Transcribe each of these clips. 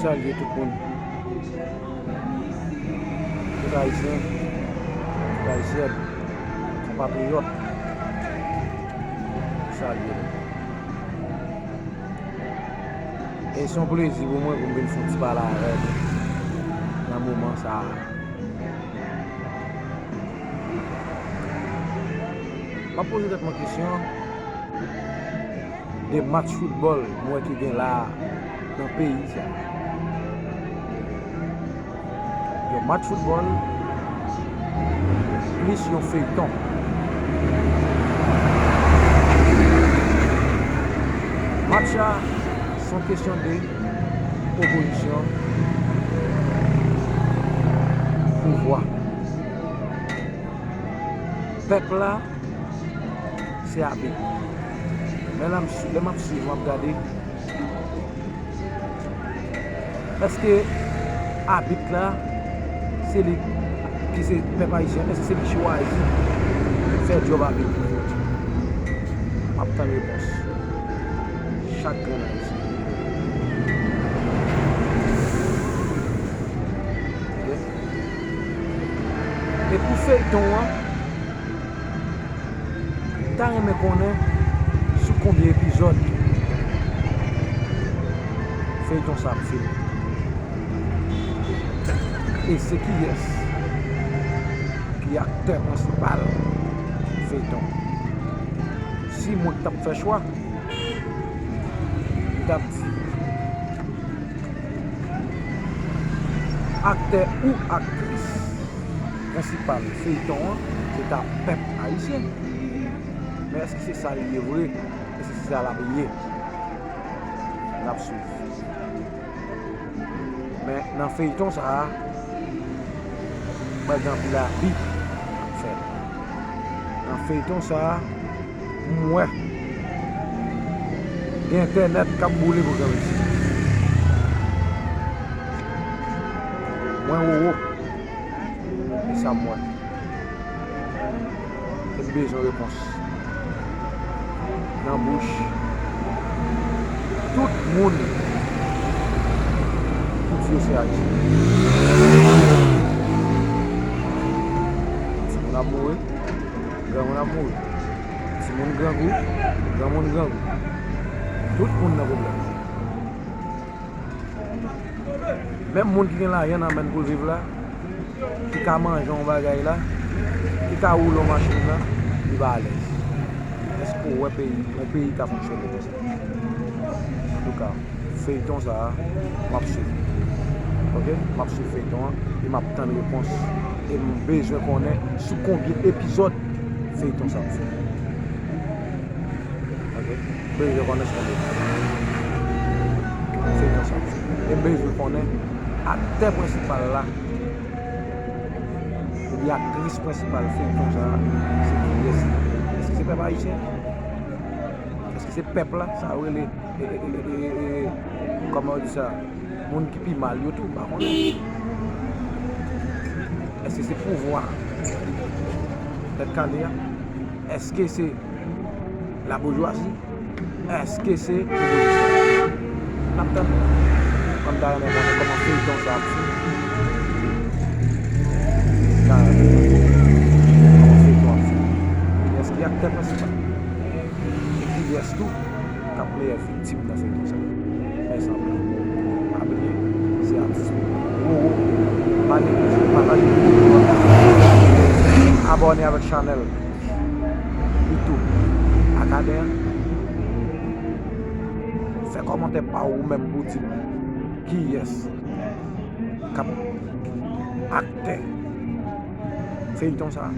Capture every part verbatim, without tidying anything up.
Salye tout moun. Tout Ayisyen, tout Ayisyèn, konpatriyòt. Salye nou. E se yon plezi pou mwen pou m vin fè yon ti pale avè nou nan moman sa a. M ap poze tèt mwen kesyon de match foutbòl m wè ki gen la a nan peyi sa. Yon match foutbòl plis yon feyton. Match la, se yon kesyon de opozisyon, pouvwa. Pèp la, se abit. Men lè m, lè m ap swiv, m ap gade, èske abit la, se li ki se pèp ayisyen, èske se li ki chwazi fè djòb abit? M ap tann repons chak grenn ayisyen. Ok? E pou feyton an, m ta renmen konnen sou konbyen epizòd feyton sa ap fini. E se kiyès ki aktè prensipal feyton? Si mwen t ap fè chwa, m t ap di aktè ou aktris prensipal feyton an, se ta pèp ayisyen. Men èske se sa l ye vre? Èske se sa l ap ye? N ap swiv. Men nan feyton sa a, m wè gen anpil abi k ap fèt. Nan feyton sa a, m wè gen entènèt k ap boule pou granmesi. Mwen wowo. E sa m wè. E m bezwen repons nan bouch tout moun ki di yo se Ayisyen. Timoun ap mouri, granmoun ap mouri. Timoun grangou, granmoun grangou. Tout moun nan pwoblèm. Menm moun ki gen lajan nan men l pou l viv la, ki ka manje yon bagay la, ki ka woule yon machin nan, li pa alèz. Èske w wè peyi, yon peyi ka fonksyone konsa? Antouka, feyton sa a, m ap swiv. Ok? M ap swiv feyton an e m ap tann repons. E m bezwen konnen sou konbyen epizòd feyton sa ap fè. Ok? M bezwen konnen sou konbyen epizòd feyton sa ap fè. E m bezwen konnen aktè prensipal la oubyen aktris prensipal feyton sa a, se kiyès li? Èske se pèp ayisyen? Èske se pèp la? Sa yo rele, e, e, e, e, e, kòman yo di sa? Moun ki pi mal yo tou, m pa konnen. Èske se pouvwa Tèt Kale a? Èske se laboujwazi? Èske se opozisyon? N ap tann. Mwen, m ta renmen konnen kòman feyton sa ap fini. M ta renmen konnen kòman feyton ap fini. Kiyès ki aktè prensipal? E kiyès tou k ap meyè viktim nan feyton sa? Mèsi anpil. Pa bliye, se atis nou. Wowo, pa neglije pataje videyo a. Abòne avèk chanèl YouTube Akaden an. Fè kòmantè pa w ou menm pou w di m kiyès k ap aktè feyton sa a.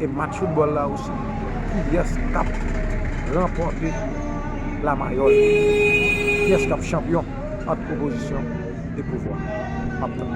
E match foutbòl la osi, kiyès k ap ranpòte lamayòl? Kiyès k ap chanpyon ant opozisyon e pouvwa? M ap tann.